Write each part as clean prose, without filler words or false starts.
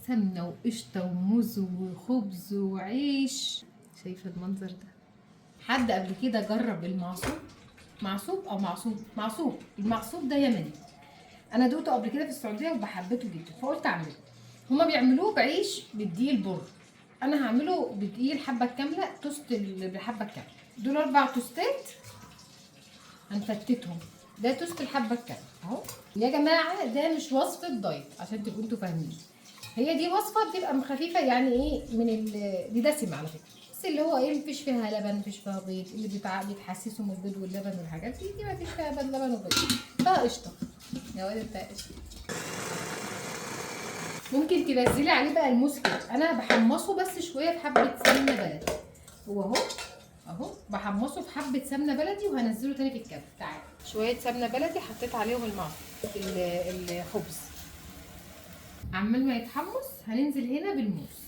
سمنه وقشطه وموز وخبز وعيش. شايفه المنظر ده؟ حد قبل كده جرب المعصوب؟ معصوب او معصوب؟ معصوب. المعصوب ده يمني، انا دوقته قبل كده في السعودية وبحبته جدا فقلت اعمله. هما بيعملوه بعيش بالدقيق البر، انا هعمله بدقيق الحبة الكاملة، توست بالحبه الكاملة. دول 4 توستات هنفتتهم. ده توست الحبة الكاملة اهو يا جماعة. ده مش وصفه دايت عشان تبقوا انتوا فاهمين، هي دي وصفه بتبقى خفيفة، يعني ايه من دي دسمة على فكرة، بس اللي هو ايه مفيش فيها لبن، مفيش فيها بيض، اللي بيتحسسوا من البيض واللبن والحاجات دي، دي مفيش فيها لبن وبيض، فيها قشطه يا ولد، فيها قشطه. ممكن تنزلي عليه بقى الموز كده. انا بحمصه بس شوية في حبه سمنه بلدي، هو اهو بحمصه في حبه سمنه بلدي وهنزله تاني في الكبه. تعالى شوية سمنه بلدي حطيت عليهم الخبز عمال ما يتحمص. هننزل هنا بالموز.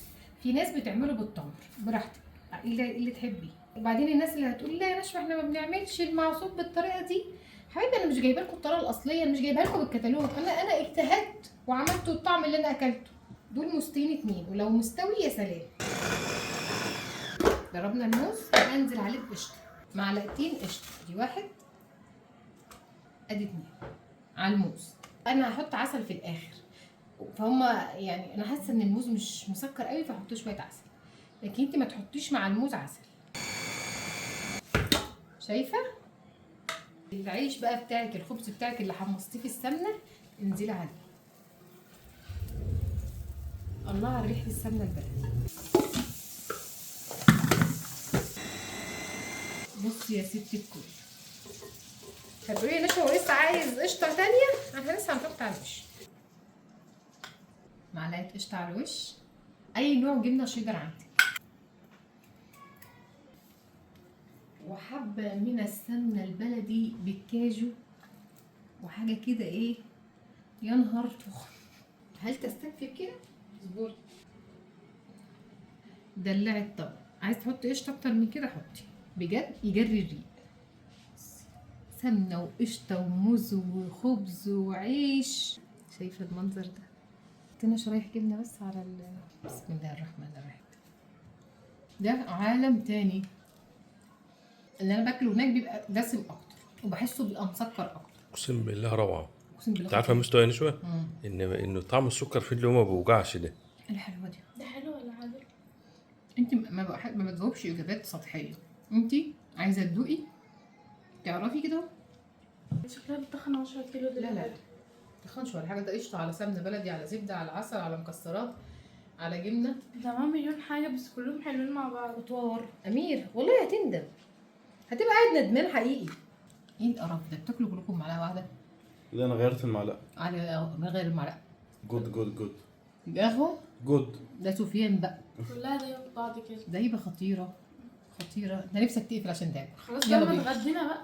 في ناس بتعمله بالتمر، براحتك اللي تحبيه. وبعدين الناس اللي هتقول لا يا نشوى احنا ما بنعملش المعصوب بالطريقة دي، حبايبي انا مش جايبه لكم الطريقة الاصلية، انا مش جايبها لكم بالكتالوج، انا اجتهدت وعملت الطعم اللي انا اكلته. دول موزتين 2، ولو مستوي يا سلام. ضربنا الموز، هنزل عليه بقشطه، معلقتين قشطه، دي 1 ادي 2 على الموز. انا هحط عسل في الاخر، فهم يعني انا حاسه ان الموز مش مسكر قوي فحط شوية عسل، لكن انت ما تحطيش مع الموز عسل. شايفه العيش بقى بتاعك، الخبز بتاعك اللي حمصتيه في السمنة، انزلي عليه. الله على ريحه السمنة البلدي. بصي يا ستي الكل، هتقولي لي نشوى لسه عايز قشطه تانية؟ احنا لسه هنحط على الوش معلقه قشطه على الوش، اي نوع جبنه شيدر عندك، وحبه من السمنة البلدي بالكاجو، وحاجه كده ايه يا نهار تخن. هل تستكفي بكده؟ اصبري، دلعي الطبق. عايز تحطي قشطه اكتر من كده حطي، بجد يجري الريق. سمنه وقشطه وموز وخبز وعيش. شايفه المنظر ده؟ حطينا شرايح جبنه بس على بسم الله الرحمن الرحيم. ده عالم تاني. اللي انا باكله هناك بيبقى دسم اكتر وبحسه بيبقى مسكر اكتر. اقسم بالله روعه. اقسم بالله. انت عارفه مستوى يعني شوية انه طعم السكر فيه اللي هو ما بيوجعش ده. الحلوة دي. ده حلو ولا عادي؟ انت ما بتجاوبش اجابات سطحية، انت عايزه تدوقي تعرفي كده. شكلها بتخن 10 كيلو دلوقتي. لا لا تخنش ولا حاجة، ده قشطه على سمنه بلدي على زبدة على عسل على مكسرات على جبنه، ده معاه مليون حاجة بس كلهم حلوين مع بعض. خضار. امير والله هتندم، هتبقى قاعد ندمان حقيقي. ايه القرف ده؟ بتاكلوا كلكم معلقه واحدة؟ لا انا غيرت المعلقة. على من غير المعلقة. good good good ياهو good. ده سفيان بقى. كلها دايما في بعض كده. ده يبقى خطيرة خطيرة. ده نفسك تقفل عشان تاكل. خلاص يلا بقى ما بينا. اتغدينا بقى.